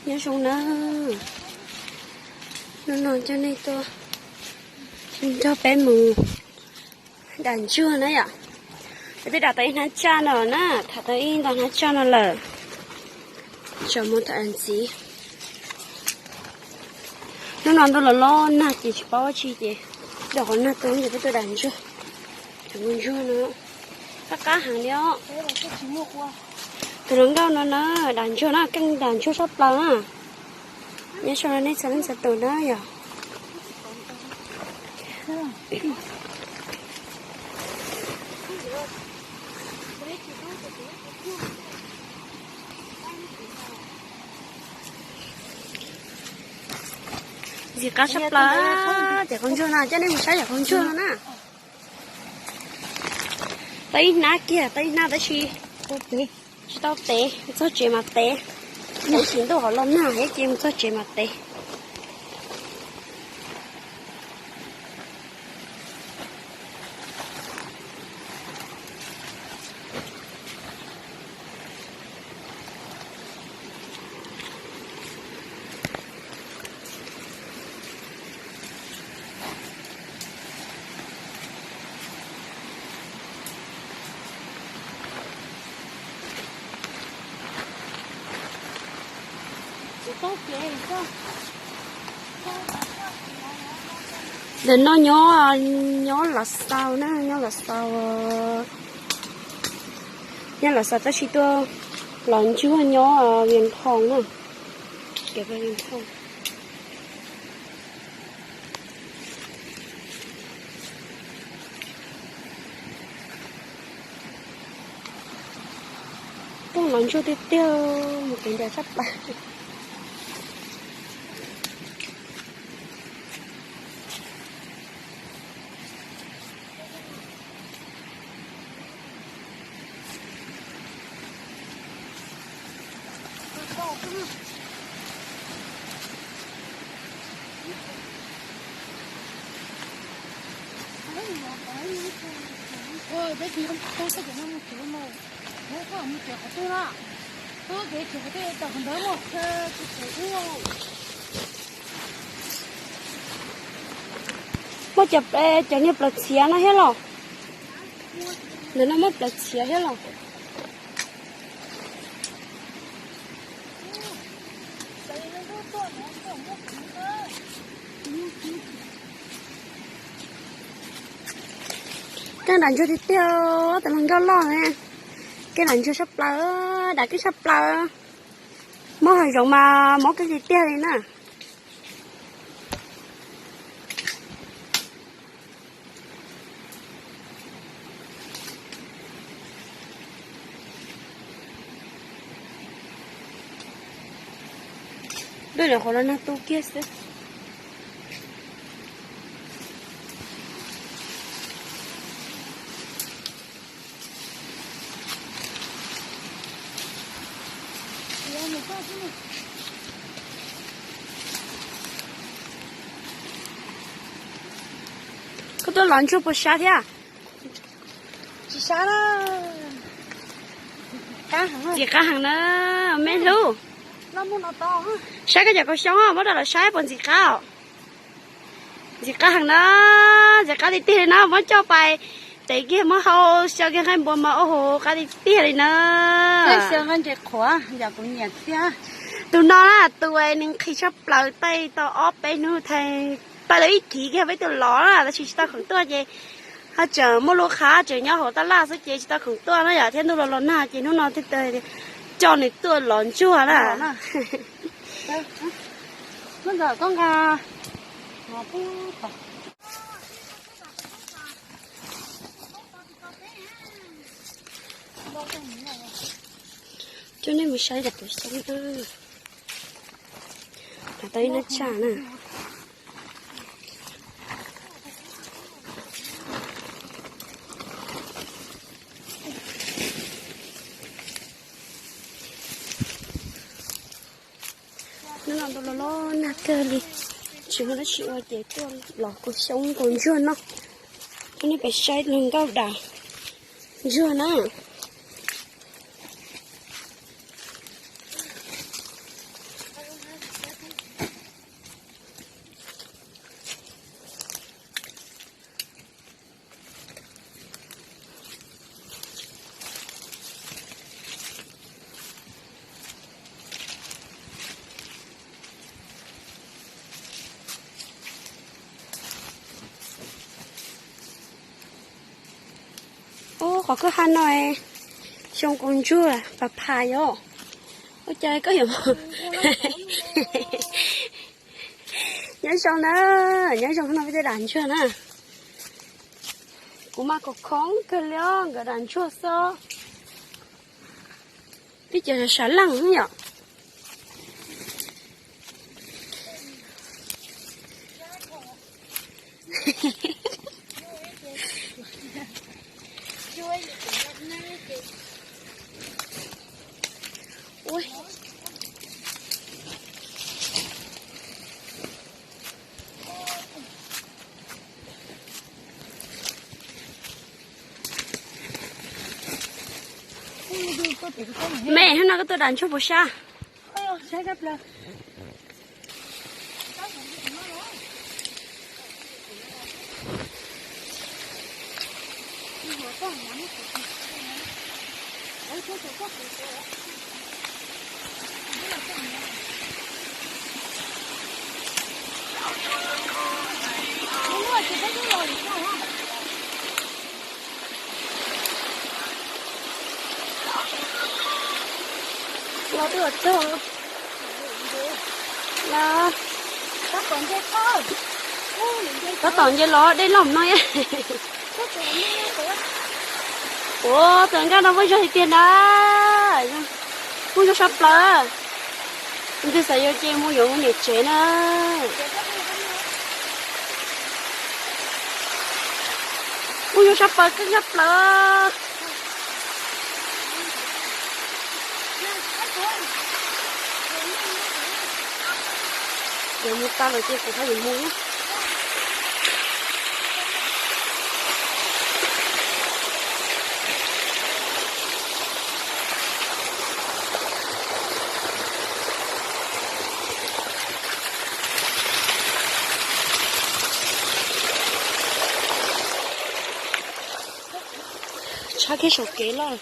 Nyob zoo na, hnub no coj nej tuaj nrog peb mus dam ntsuag na yom. Peb twb dam tau ib hnab tsaj no na, tham tau ib ntau hnab tsaj no lawm. Tsaus mus tham ntxiv. Hnub no ntuj los los nag ces tsis paub ua tsi ces dam qhov nag tu ces peb tuaj dam ntsuag. Cov nkauj ntsuag no qab qab heev li os. Tus hluas nkauj no na, dam ntsuag na, keej dam ntsuag tshaj plaws na. Nyob zoo nej txhua leej txhua tus na yom. Ntxim qab tshaj plaws. Cov qhov ntsuag no, coj nej mus saib cov qhov ntsuag no na. Tau ib hnab kiag, tau ib hnab tab sis tsis tau tev, txog tsev mas tev. Tab sis ntuj hauv los nag thiab ces mus txog tsev mas tev. Ntawm no nyob, nyob Los Xaus na, nyob Los Xaus, nyob Los Xaus tab sis tuaj los ntsuag nyob Vias Thoos na, kev Vias Thoos. Tuaj los ntsuag tiag tiag, mus kev ncaws tshaj plaws. Muaj cov, cov niag plaws txhiav no thiab los? Ntawm no muaj plaws txhiav thiab los? Keej dam ntsuag tiag tiag, tus hluas nkauj loj ne. Keej dam ntsuag tshaj plaws, dam keej tshaj plaws. Muab hav zoov mas mob keej tiag tiag li na. Dej lawv qhov los nag tu kiag xwb. Koj tuaj los ntsuag puas sab thiab? Tsis sab na. Ntxim qab heev na, me hlub. Saib koj cov kaus xyoob muab rau lawv saib puas ntxim qab os. Ntxim qab heev na, ntxim qab tiag tiag li na, muab coj pais tev kiag muab hau xyaw kiag nqaij npua mas ua hu qab tiag tiag li na. Tus no na, tus nws nqhis tshaj plaws, taij tau ob peb hnub, taij lawv ib kiv kiag peb tus lov na, tab sis tsis tau khoom tuaj ces ho tseem muaj lub qhab tseem nyob hauv tab laj xwb ces tsis tau khoom tuaj na yom, thiab ntuj los los nag ces hnub no thiaj coj nws tuaj los ntsuag na. Coj nej mus saib cov kaus xyoob, nov tau ib nab tsaj na. Hnub no ntuj los los nag kawg li, tsis muaj dab tsi ua ces tuaj los kaus xyoob kaus ntsuag noj. Coj nej pais saib hluas nkauj dam ntsuag na. Koj ha no xyoo kuv ntsuag phav phav yom. Ua cas koj yuav nyob zoo na, nyob zoo no peb tej dam ntsuag na. Kuv mas khoom khoom kawg li os, nkawd dam ntsuag xwb. Twb ces sav leej yom. Me, hnub no koj tuaj dam ntsuag puas sab? Los twb los txog. Los, tab tom nce los dej loj no. Ua, tus nkaj no muaj zog tiag tiag na. Muaj zog sab plaws. Tus twg xav yuav ces mus yuav mus niam tsev na. Muaj zog sab plaws, koj sab plaws. Yuav mus tau lawm ces kuv ho yuav mus na. Tshab kiag saum kev lawm.